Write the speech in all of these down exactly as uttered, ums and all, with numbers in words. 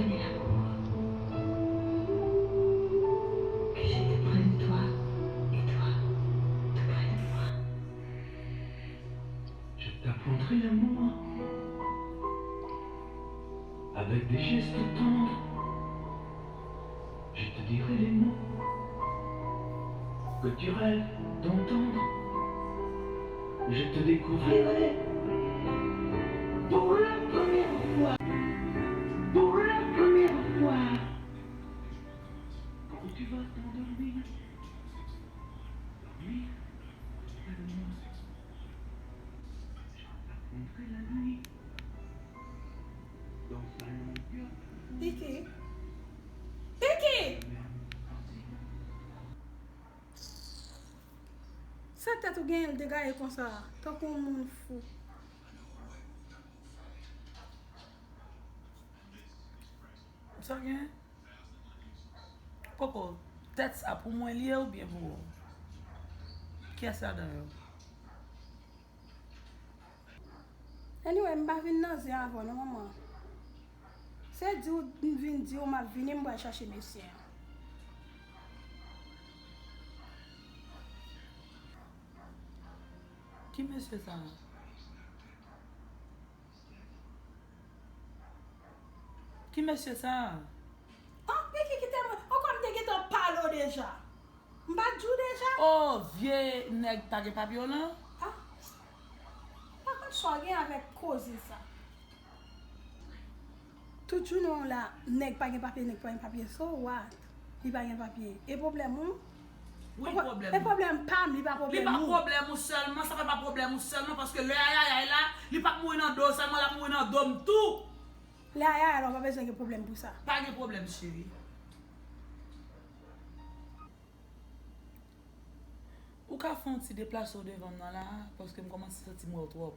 Que j'étais près de toi et toi tout près de moi. Je t'apprendrai l'amour avec des gestes tendres. Je te dirai les mots que tu rêves d'entendre. Je te découvrirai pour la première fois. Pour la première fois. Quand tu vas t'endormir, dormir avec moi. Je t'apprendrai la nuit. Dans un long cœur profond. Piki. Piki! Sa tèt ou genyen l degaye konsa, tankou yon moun fou. Sa gen? Poko, tèt sa pou mwen li ye oubyen pou ou? Kiyès ladan yo? Anyway, m pa vin nan zen avè w non, manman. Se di w m vin di w m ap vini, m pral chache mesye a. Ki mesye sa a? Ki mesye sa a? Ah, Piki kite mwen. Ankò m te gentan pale w deja. M pa t di w deja? Oh, vye nèg pa gen papye w lan? Ah. Pa konn sa w gen avèk koze sa. Tout jounen w la, nèg pa gen papye, nèg pa gen papye. So what? Li pa gen papye. E pwoblèm ou? Wi, pwoblèm. E pwoblèm pa m, li pa pwoblèm ou. Li pa pwoblèm ou sèlman, sa fè pa pwoblèm ou sèlman, paske lè ayayay la, li p ap mouri nan do w sèlman, l ap mouri nan do m tou. Lè ayayay la, ou pa bezwen gen pwoblèm pou sa. Pa gen pwoblèm, cheri. Ou ka fè yon ti deplase w devan m nan la, paske m kòmanse santi m wè w twòp.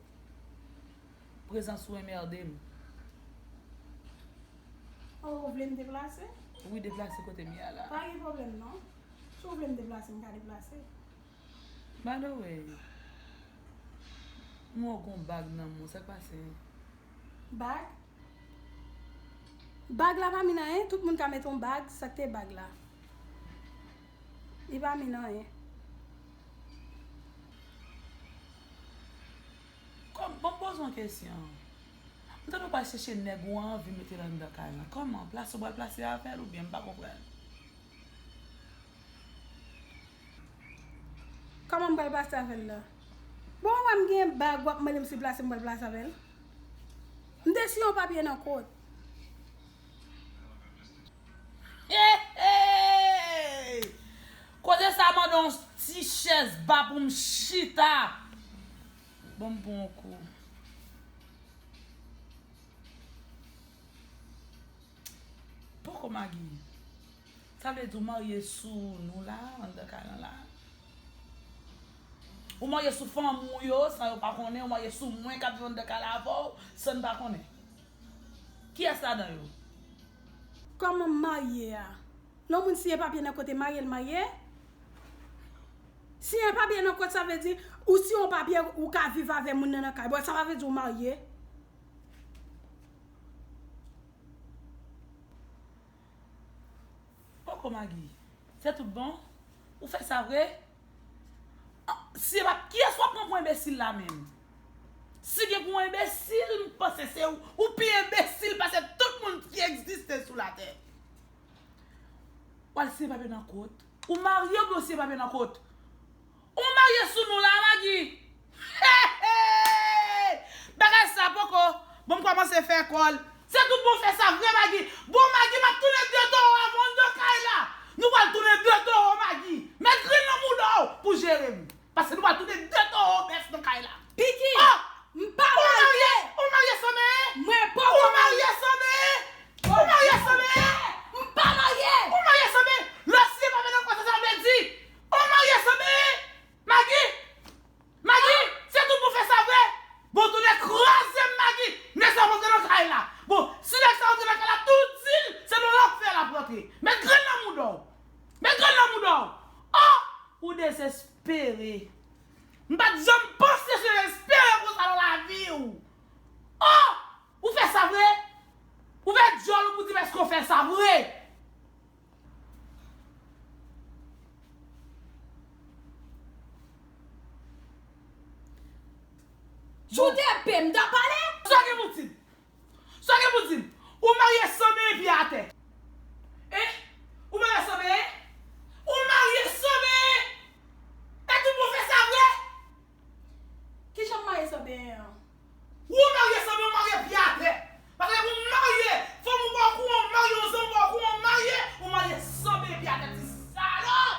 Prezans ou enmède m. Oh, ou vle m deplase? Wi, deplase kote m ye a la. Pa gen pwoblèm non. Si w vle m deplase, m ka deplase. By the way, m wè w gon bag nan men w, sa k pase? Bag? Bag la pa mean anyen, tout moun ka mete yon bag, sa k te bag la? Li pa mean anyen. Kòm, bon, m poze w yon kesyon. M tande w pral chèche nèg ou anvi mete l anndan kay lan. Kòman? Plase w pral plase avè l oubyen m pa konprann? Kòman m pral plase avè l la? Bon, ou wè m gen bag, w ap mande m si plase m pral plase avè l? M te siyen yon papye nan kot. Hey, hey! Kote sa mande yon ti chèz ba pou m chita. Ban m pran yon kou. Poko Magi. Sa vle di w marye sou nou la, anndan kay lan la? Ou marye sou fanmi w yo, san yo pa konnen, ou marye sou mwen k ap viv anndan kay la avè w, san n pa konnen. Kiyès ladan yo? Kòman m marye a? Lè yon moun siyen papye nan kote marye l marye? Siyen papye nan kot sa vle di, ou siyen yon papye, ou ka viv avè moun nan nan kay. Bon, sa pa vle di ou marye. Poko Magi, se tout bon? Ou fè sa vre? Ah, si e pa, kiyès w ap pran pou enbesil la menm? Si gen pou enbesil, m panse se ou, ou pi enbesil pase tout moun ki egziste sou latè. W al siyen papye nan kot? Ou marye oubyen w siyen papye nan kot? Ou marye sou nou la, Magi? Hey, hey! Bagay sa poko. Bon, m kòmanse fè kòl. Se tout bon fè sa vre, Magi. Bon, Magi, m ap tounen de towo avan w anndan kay la. Nou pral tounen de towo, Magi. Met grenn nan mouda w pou jere m. Paske nou pral tounen de towo bèf nan kay la. Piki! Oh! M pa marye! Ou marye san men? Mwen poko marye. Ou marye san men? Ou marye san men? M pa marye! Ou marye san men? Lè w siyen papye nan kot sa, sa vle di ou marye san men? Magi! Magi! Se tout pou fè sa vre? Bon, tounen kraze m, Magi! Nèg sa rantre nan kay la. Bon, si nèg sa rantre nan kay la, tou di l se nan lanfè l ap rantre. Met grenn nan mouda w. Met grenn nan mouda w. Oh! Ou dezespere. M pa t janm panse se espere konsa nan lavi w. Joute pe m ta pale. Sa gen pou di m? Sa gen pou di m? Ou marye san benyen pye atè. Hein? Ou marye san benyen? Ou marye san benyen? E tout moun fè sa vre? Kijan m marye san benyen an? Ou marye san benyen, ou marye pye atè. Paske pou w marye, fanm ou pa okouran, ou marye, yon zanmi ou pa okouran, ou marye, ou marye san benyen pye atè, ti salòp!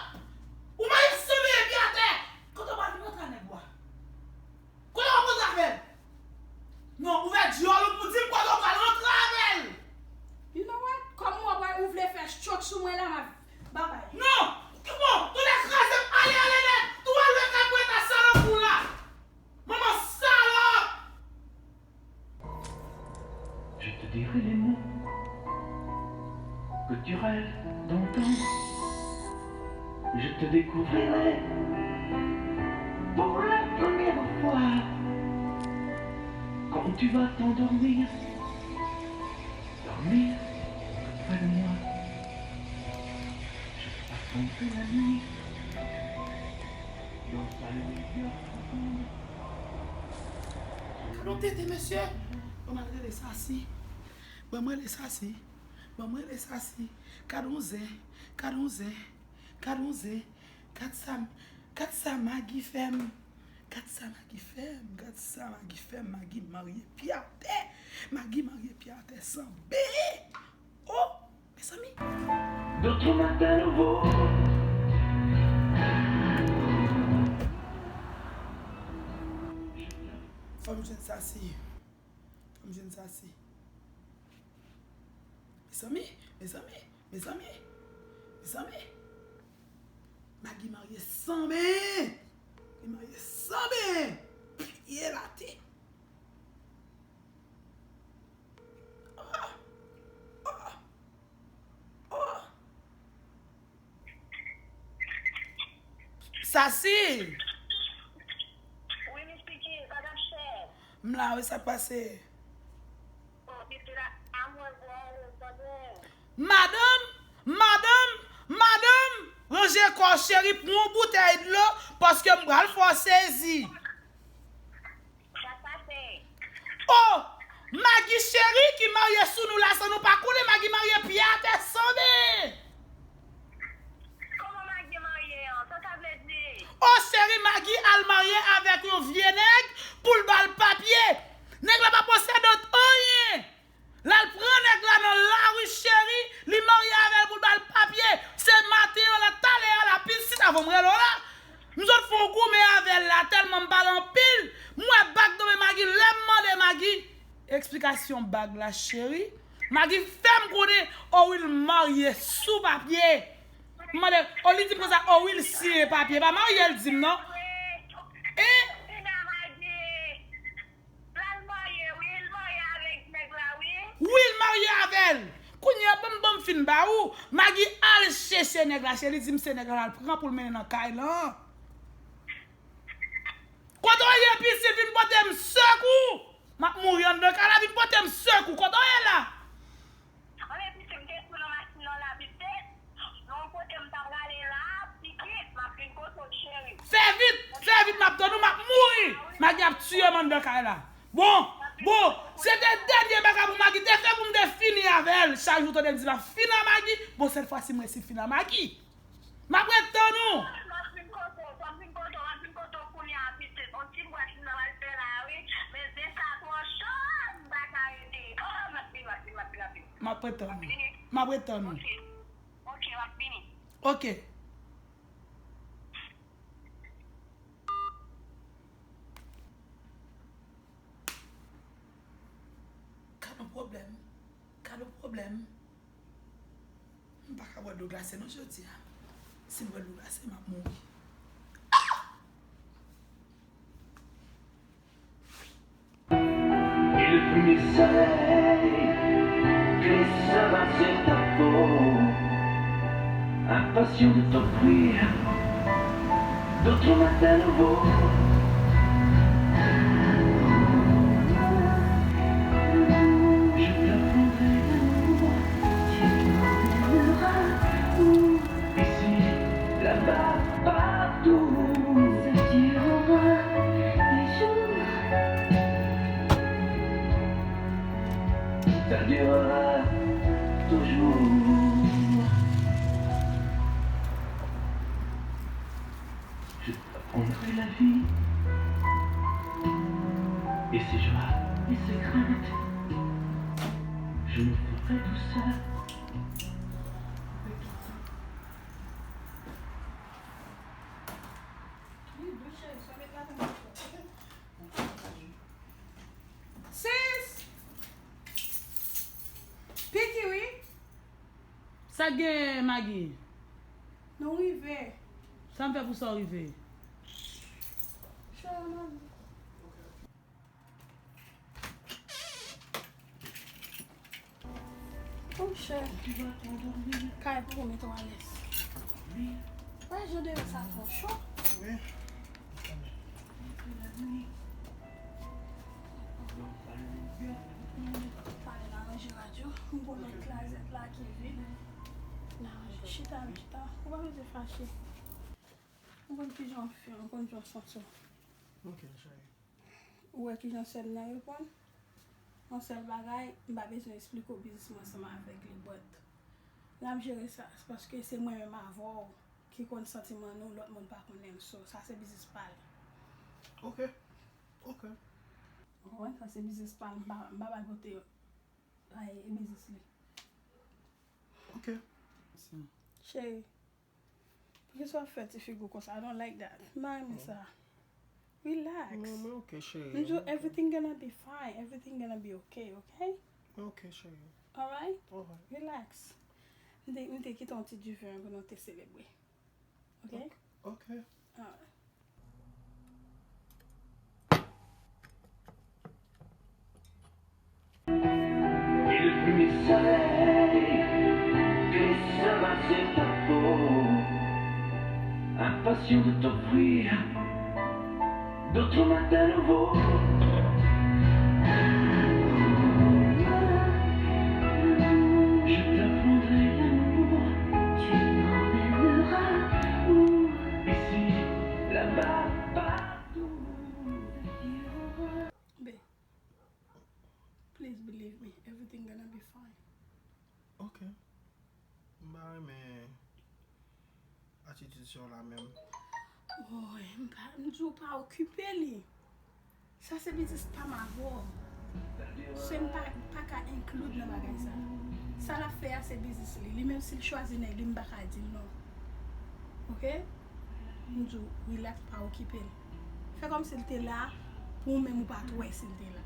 Ou marye san benyen pye atè! Kote w pral rantre a nèg ou a? Kote w ap rantre avè l? Non, ouvè dyòl ou pou di m kote w pral rantre avè l! You know what? Kòm ou wè ou vle fè chok sou mwen la, m ap babay. Non! Ki bon, tonnè kraze m, ale, ale nèt! Tou al wè kay pwenta salòp ou la! Manman salòp! Je te dirai les mots que tu rêves d'entendre. Je te découvrirai pour la première fois quand tu vas t'endormir. Dormir près de moi. Je passerai la nuit dans ta lumière profonde. Gad on tete, mesye. Ban m al rele Sasi. Ban m rele Sasi. Ban m rele Sasi. Gad on zen. Gad on zen. Gad on zen. Gad sa, gad sa Magi fè m. Gad sa Magi fè m. Gad sa Magi fè m. Magi marye pye atè. Magi marye pye atè san benyen. Oh, mezanmi. D'autres matins nouveaux. Fò m jwenn Sasi. Fò m jwenn Sasi. Mezanmi, mezanmi, mezanmi, mezanmi. Magi marye san benyen. Li marye san benyen. Pye l atè. Oh! Oh! Oh! Sasi! Wi, Miss Picky, sa k ap fèt? M la wi, sa k pase? Bon, pitit la, a mwen bò, ou tande? Madanm, madanm, madanm, ranje kò w cheri, pran yon boutèy dlo, paske m pral fè w sezi. Sa k pase? Oh! Magi cheri ki marye sou nou la san nou pa konnen, Magi marye pye atè san benyen. Kòman Magi marye an? Sa sa vle di? Oh cheri, Magi al marye avèk yon vye nèg pou l ba l papye. Nèg la pa posede anyen. L al pran nèg la nan lari cheri, li marye avè l pou l ba l papye. Se maten an la, talè a la, pitit avan m rele w la. M sot fè yon goumen avè l la, tèlman m pale anpil. M wè bag nan men Magi, lè m mande Magi eksplikasyon bag la cheri, Magi fè m konnen, o wi l marye sou papye. M mande, o li di m konsa, o wi l siyen papye, pa marye l di m non. E? L al marye, wi, l marye avèk nèg la, wi. Wi, l marye avè l. Kounye a, ban m, ban m fin ba ou. Magi al chèche nèg la, cheri, li di m se nèg la l al pran pou l mennen nan kay lan. Kote w ye, pitit, vin pote m sekou. M ap mouri anndan kay la, vin pote m sekou. Kote w ye la? Anben, pitit, m te sou nan machin nan la, pitit. Nan yon kote m ta prale la, pitit, m ap vin kote w, cheri. Fè vit, fè vit, m ap tann ou, m ap mouri. Magi ap tiye m anndan kay la. Bon, bon, se te dènye bagay pou Magi te fè pou m te fini avè l. Chak jou tande m di m ap fin a Magi. Bon, sèl fwa si m resi fin a Magi. M ap ret tann ou. M ap vin kote w, m ap vin kote w, m ap vin kote w kounye a, pitit. On ti bwat m nan al fè la, wi. Men zen sa twò cho, m pa ka rete. Oh, m ap vin, m ap vin, m ap vin, m ap vin. M ap ret tann ou. M ap vini. M ap ret tann ou. Ok. Ok, m ap vini. Ok. Gad on pwoblèm. Gad on pwoblèm. M pa ka bwè dlo glase non jodi a. Si m bwè dlo glase, m ap mouri. Et le premier soleil glissera sur ta peau. Impatient de t'offrir d'autres matins nouveaux. Je t'apprendrai l'amour qui nous aimera. Ici, là-bas, partout. Ça durera des jours. Ça durera toujours. Je t'apprendrai la vie et ses joies et ses craintes. Je me ferai tout seul. Sis! Piki, wi. Sa k gen, Magi? Nou rive. Sa m fè pou sa w rive? Chè, Magi. Monchè, kay pou ou met ou alèz. Wè, jan de sa twò cho. Wi. Pale la, ranje radyo. M gon lòt klozèt la ki vid. N a ranje. Chita, chita. Ou pa bezwen fache. M konn kijan w fè, m konn jan w santi w. Ok, cheri. Ou wè kijan sè m nan reponn? Yon sèl bagay, m pa bezwen esplike w biznis mwen ansanm avèk li, but n ap jere sa, paske se mwen menm avè w ki konn santiman nou, lòt moun pa konnen l, so, sa se biznis pa l. Ok, ok. Ou konprann? Sa se biznis pa l, m pa, m pa ba l pote bay biznis li. Ok. Cheri, poukisa w ap fè ti figi w konsa? I don't like that. M pa renmen sa. Relax. Mwen, mwen ok, cheri. M di w, everything gonna be fine. Everything gonna be okay, okay? Mwen ok, cheri. Alright? Alright. Relax. M te, m te kite yon ti diven pou nou te selebre. Ok? Ok. Alright. Et le premier soleil glisse sur ta peau, impatient de t'offrir d'autres matins nouveaux. Je t'apprendrai l'amour, tu m'emmèneras où? Ici, là-bas, partout. Babe, please believe me, everything gonna be fine. Ok. M pa renmen atitid sa w la menm. Woy, m pa, m di w pa okipe li. Sa se biznis pa m avè w. Sè m pa, pa ka include nan bagay sa. Sa l ap fè a se biznis li. Li menm si l chwazi nèg li, m pa ka di l non. Ok? M di w, relax, pa okipe l. Fè kòmsi l te la, pou ou menm ou pa t wè si l te la.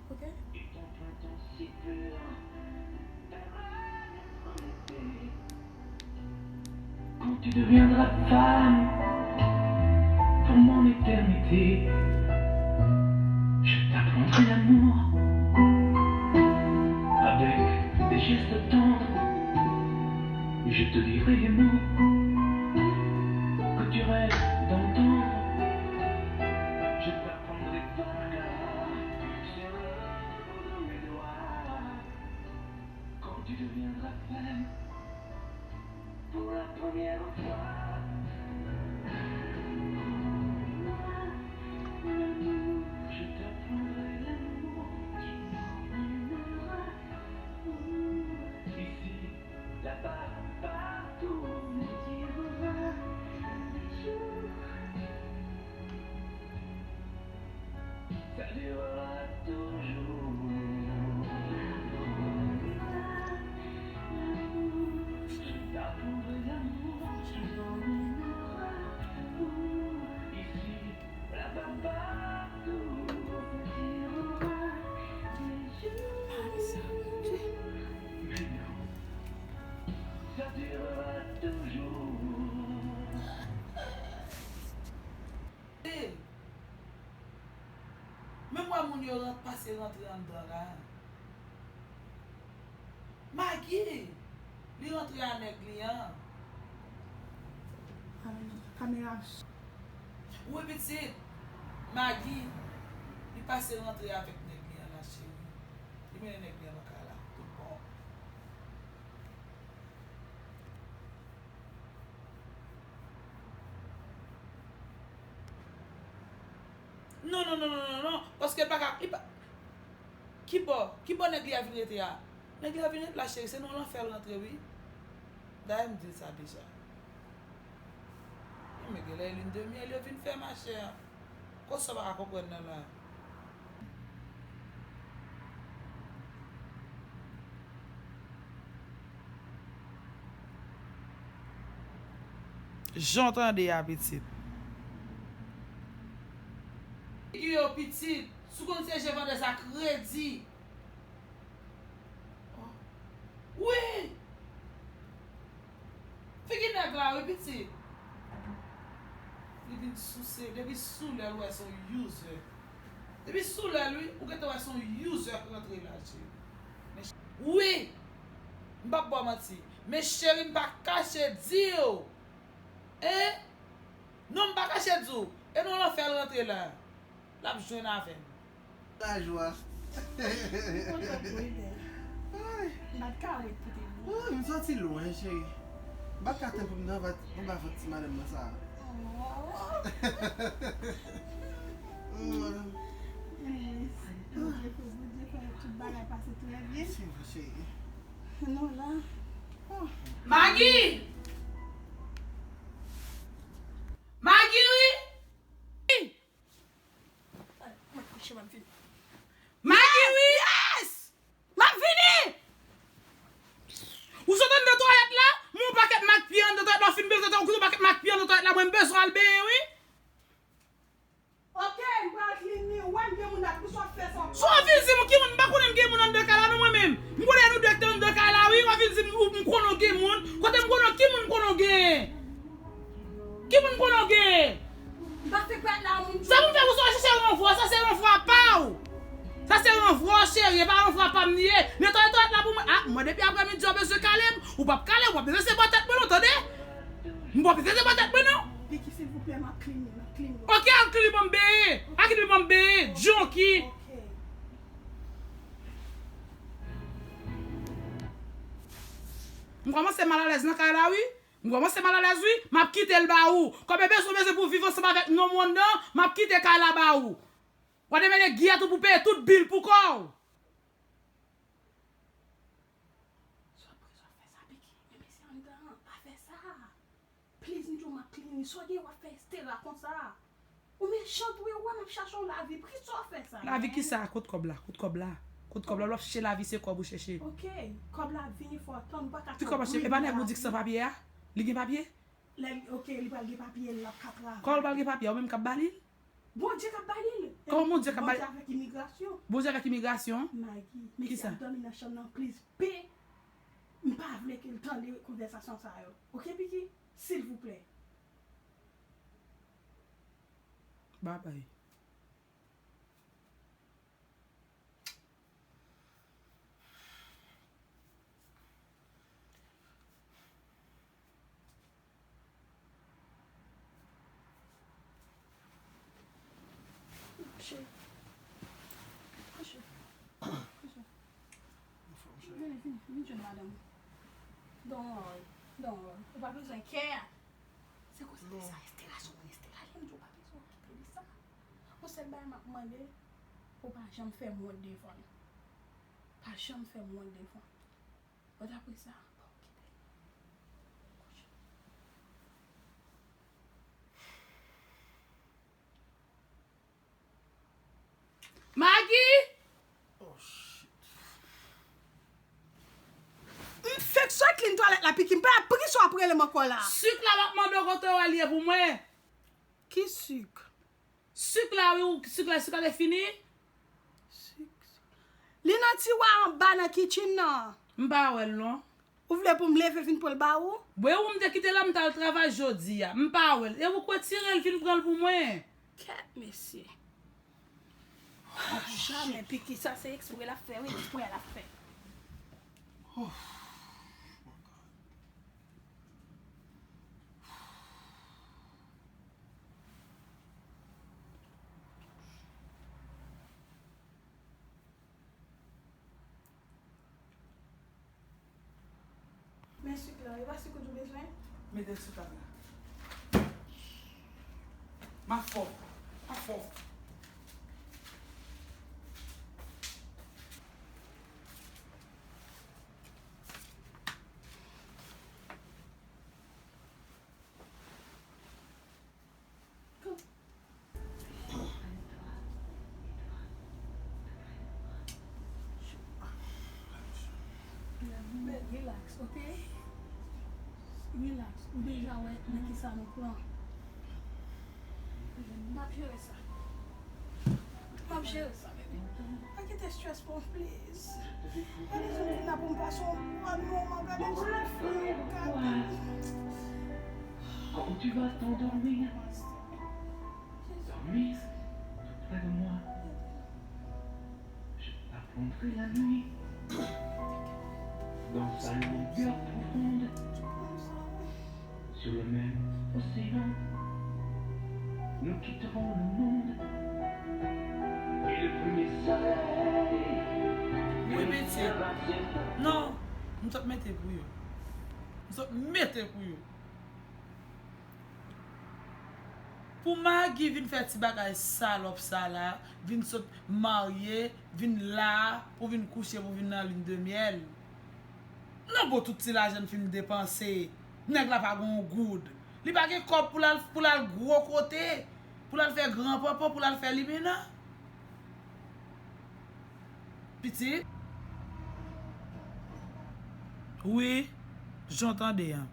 Ok? Quand tu deviendras femme pour mon éternité, je t'apprendrai l'amour avec des gestes tendres. Je te dirai les mots que tu rêves d'entendre. Je t'apprendrai ton regard sur le bout de mes doigts. Quand tu deviendras femme pour la première fois, je t'apprendrai l'amour. Ici, là-bas, partout. Ça durera toujours. T'apprendrai l'amour. Ici, là-bas, partout. Mais non, ça durera toujours. Hey! Men m wè moun yo ran-, pase rantre anndan la. Magi! Li rantre a nèg li an. Kamera. Wi, pitit. Magi, li pase rantre avèk nèg li an la, cheri. Li mennen nèg li an nan kay la. Tout bon. Non, non, non, non, non, non. Paske l pa ka, li pa, ki bò, ki bò nèg li a vin rete a? Nèg li a vin rete la, cheri, se nan lanfè l rantre, wi. Dayè, m di l sa deja. Men gen lè lin de myèl yo vin fè, machè. Konsa w pa ka konprann nan la. Jan w tande a, pitit. Figi yo, pitit. Si w konn se je vandè sa kredi. Wi! Figi nèg la, wi, pitit. Li vin souse. Depi sou lè l, ou wè se yon user. Depi sou lè l, wi, ou gentan wè se yon user k rantre la, cheri. Men ch-, wi! M p ap ba w manti. Men cheri, m pa kache di w. Hein? Non, m pa kache di w. E nan lanfè l rantre la. L ap jwenn avè m. Lajwa. M kontan pou li, men. Ay. M pa t ka wèt pou te vini. Ah, m soti lwen, cheri. M pa t ka tann pou m nan vant, anba vant ti madanm nan sa. Oh. Mm. Yes. Bondye fè, Bondye fè tout bagay pase trè byen. Se vre, cheri. Nou la. Oh. Magi! Magi, wi! Ay, mwen kouche, m ap vini. Magi, wi! Yes! M ap vini! Ou sot anndan twalèt la, men yon pakèt mak pye anndan twalèt la, ou fin bezwen, ou kite yon pakèt mak pye anndan twalèt la, mwen m bezwen al benyen, wi. Ok, m pral clean li, ou wè m gen moun la, poukisa w ap fè sa? Si w vin di m ki moun, m pa konnen m gen moun anndan kay la, non, mwen menm. M konnen nou de k te anndan kay la, wi, w ap vin di m, ou, m konnen w gen moun. Kote m konnen w, ki moun m konnen w gen? Ki moun konnen w gen? M pa fè kwè la moun. Sa pou m fè pou sa w chèche ranvwa? Sa se ranvwa pa w. Sa se ranvwa w, cheri, e pa ranvwa pa m li ye. Netwaye twalèt la pou mwen. Ah, mwen depi aprèmidi w bezwen kale m. Ou p ap kale, w ap bezwen se bò tèt mwen non, tande? M p ap bezwen se bò tèt mwen non. Piki, silvouplè, m ap clean, m ap clean. Ok, al clean ban m benyen. Al clean ban m benyen. Junkie. Ok. M kòmanse malalèz nan kay la, wi. M kòmanse malalèz, wi. M ap kite l ba ou. Kòm e bezwen, bezwen pou viv ansanm avèk nonm ou anndan, m ap kite kay la ba ou. W a demele Guy a tou pou peye tout bil pou kò w. Sa w ap bezwen fè sa, Piki? Men mesye anndan an, pa fè sa. Please, m di w m ap clean li. Sa w gen w ap fè Estela konsa? Ou mechan tou, wi, ou wè m ap chache yon lavi. Poukisa w ap fè sa? Lavi kisa? Kot kòb la? Kot kòb la? Kot kòb la? Lè w ap chèche lavi, se kòb ou chèche. Ok, kòb la ap vini, fò w tann, ou pa ka tann pou li vini. Ki kòb ap chèche? E pa nèg ou di k san papye a? Li gen papye? Lè, ok, li pral gen papye, l ap ka travay. Kòman l pral gen papye a? Ou menm k ap ba li l? Bondye k ap ba li l. Kòman Bondye k ap ba li? Bondye avèk imigrasyon. Bondye avèk imigrasyon? Magi, mesye ap dòmi nan chanm nan, please, pe. M pa vle ke l tande konvèsasyon sa yo. Ok, Piki? Silvouplè. Babay. Cheri. Cheri. Cheri. Vini, vini, vini jwenn madanm ou. Don't worry. Don't worry. Ou pa bezwen kè. Se konsa, se sa, Estela, se yon moun Estela, li di w pa bezwen okipe de sa. Yon sèl bagay m ap mande, pou w pa janm fè m wont devan l. Pa janm fè m wont devan l. Bon, dapre sa, pa okipe l. Kouche. Magi! Oh, shit. M fèk sot clean twalèt la, Piki. M pa, poukisa w ap rele m ankò la? Sik la, m ap mande w kote w al ye pou mwen. Ki sik? Sik la, wi, ou, sik la, sik la te fini? Sik, sik. Li nan tiwa anba nan kitchen nan. M pa wè l, non. Ou vle pou m leve vin pran l ba ou? Bwe ou m te kite la, m t al travay jodi a. M pa wè l. E ou k retire l vin pran l pou mwen. Kèt mesye. Jamè Piki, sa se eksprè l ap fè, wi, eksprè l ap fè. Men sik la, e pa sik ou di w bezwen? Mete l sou tab la. Ma fò, ma fò. Ok? Relax. Ou deja wè nan kisa nou pran. M ap jere sa. M ap jere sa, bebe. Pa kite stress pran m, please. Gade jan m fin la pou m pase yon bòn moman. Gade jan m fin, gade. Quand tu vas t'endormir, dormir tout près de moi. Je t'apprendrai la nuit dans sa longueur profonde, sur le même océan, nous quitterons le monde et le premier soleil. Wi, mesye. Non, m sot mete pou yo. M sot mete pou yo. Pou Maggie vin fè ti bagay salòp sa la, vin sot marye, vin la pou vin kouche, pou vin nan lin de myèl. Non, bon, tout ti lajan l fin depanse. Nèg la pa gen yon goud. Li pa gen kòb pou l al, pou l al gwo kote, pou l al fè gran panpan, pou l al fè limena. Pitit. Wi, jan w tande an.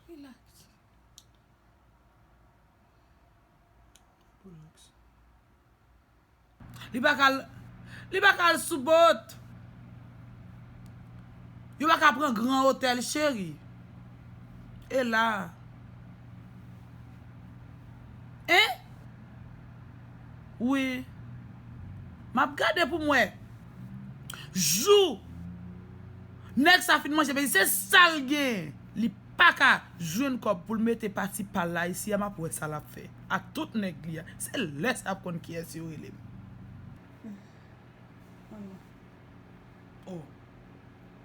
Relax. Relax. Li pa ka al, li pa ka al sou bòt. Yo pa ka pran gran otèl, cheri. E la. Hein? Wi. M ap gade pou m wè. Jou nèg sa fin manje peye, se sa l gen. Li pa ka jwenn kòb pou l mete pati pa l la isi a, m ap wè sa l ap fè ak tout nèg li a. Se lè sa ap konn kiyès yo rele m. Oh.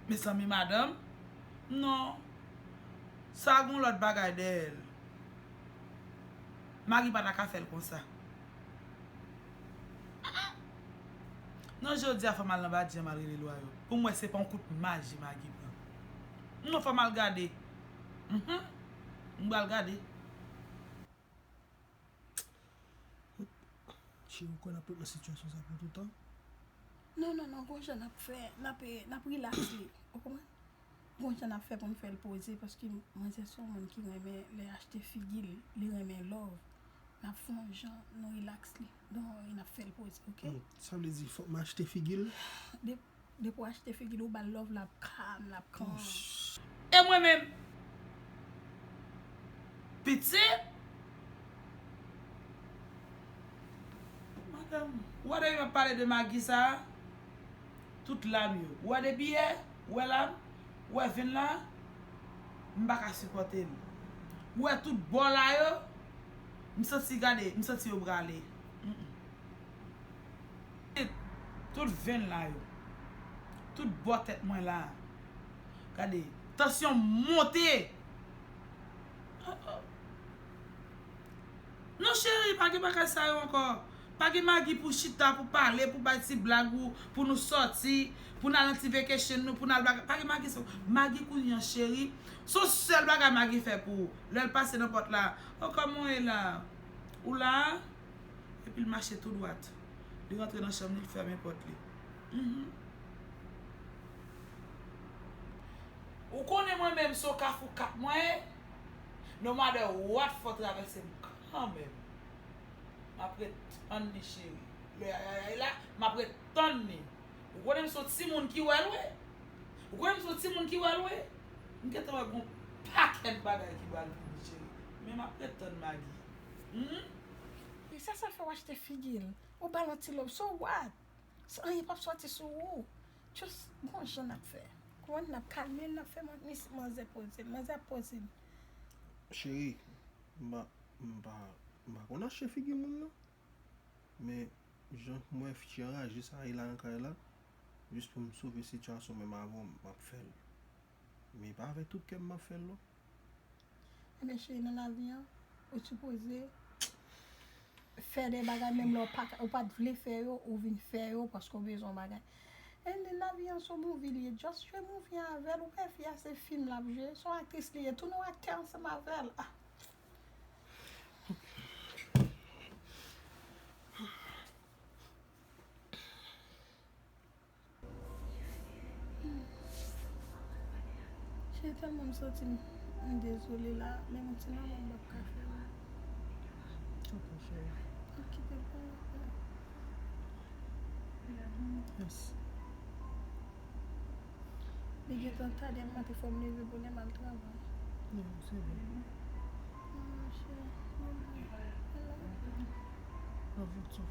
Mezanmi, madanm. Non. Sa gon lòt bagay dèyè l. Maggie pa ta ka fè l konsa. Non, jodi a fò m al nan badji an, m al rele lwa yo. Pou m wè se pa yon kout maji Maggie pran. Non, fò m al gade. Mhm. M pral gade. Cheri, ou kwè n ap ret nan sitiyasyon sa pou toutan? Non, non, non, gon jan n ap fè, n ap, n ap relax li. Ou konprann? Gon jan n ap fè pou n fè l poze, paske manzè se yon moun ki renmen lè achte figi l, li renmen love. N ap fè yon jan, nou relax li. Don't worry, n ap fè l poze, ok? Hmm, sa vle di, fòk m achte figi l? De-, depi w achte figi l, ou ba l love, l ap calm, l ap calm. E mwen menm? Pitit? Madanm, ou wè depi m ap pale de Maggie sa a, tout lam yo. Ou wè depi yè, ou wè lam, ou wè venn la, m pa ka sipòte l. Ou wè tout bò la yo, m santi, gade, m santi yo prale. Mm, mm. Tout venn la yo. Tout bò tèt mwen la. Gade, tansyon m monte. Oh, oh. Non, cheri, pa gen bagay sa yo ankò. Pa gen Maggie pou chita, pou pale, pou bay ti blag ou, pou nou sòti, pou n al nan ti vacation nou, pou n al bagay. Pa gen Maggie sa. Maggie kounye an, cheri, se yon sèl bagay Maggie fè pou ou. Lè l pase nan pòt la, oh, kòman w ye la? Ou la? Epi l mache tou dwat. Li rantre nan chanm li, l fèmen pòt li. Mhm. Ou konnen mwen menm se yon kafou kat mwen ye? No matter what, fò travèse m kanmenm. M ap ret tann li, cheri. Lè ayayay la, m ap ret tann li. Ou konnen m se yon timoun ki wè lwen. Ou konnen m se yon timoun ki wè lwen. M gentan wè gon pakèt bagay ki pral vini, cheri. Men m ap ret tann Maggie. Hmm? E sa, sa fè w achte figi l. Ou ba l yon ti love, so what? Anyen p ap sòti sou ou. Just gon jan n ap fè. Kouwòn n ap kalme l, n ap fè man-, mis-, manzè poze l. Manzè ap poze l. Cheri, m pa, m pa, m pa konn achte figi moun, non. Men, jan m wè Fifi anraje sa ye la nan kay la, jis pou m sove sitiyasyon menm avè w, m ap fè l. Men e pa avèk tout kè m m ap fè l, non. Ebyen, cheri, nan lavi an, ou sipoze fè de bagay, menm lè w pa, ou pa t vle fè yo, ou vin fè yo paske w bezwen yon bagay. And then, lavi an se yon movie li ye. Just jwe movie an avè l. Ou wè fi a se fim l ap jwe. Se yon aktris li ye. Tounen w aktè ansanm avè l. Ah. Ok. Ok. Cheri, Gen tèlman m santi m, m dezole la, menm yon ti lanmou m p ap ka fè non. Ok, cheri. Ok, bebe. Yes. Li gentan ta, demen maten fò m leve bonè m al travay. Non, se vre. Ah, cheri, bebe. I love you. Love you too.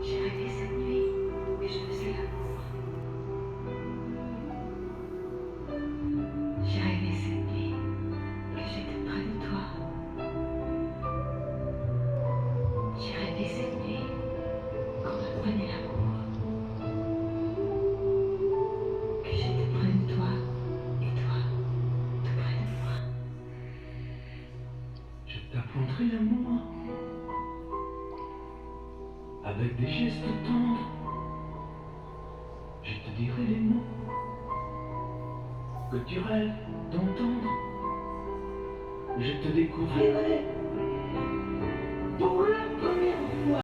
J'ai rêvé cette nuit que je faisais l'amour. J'ai rêvé cette nuit que j'étais près de toi. J'ai rêvé cette nuit qu'on me prenait l'amour. Que j'étais près de toi et toi tout près de moi. Je t'apprendrai l'amour avec des gestes tendres. Je te dirai les mots que tu rêves d'entendre. Je te découvrirai pour la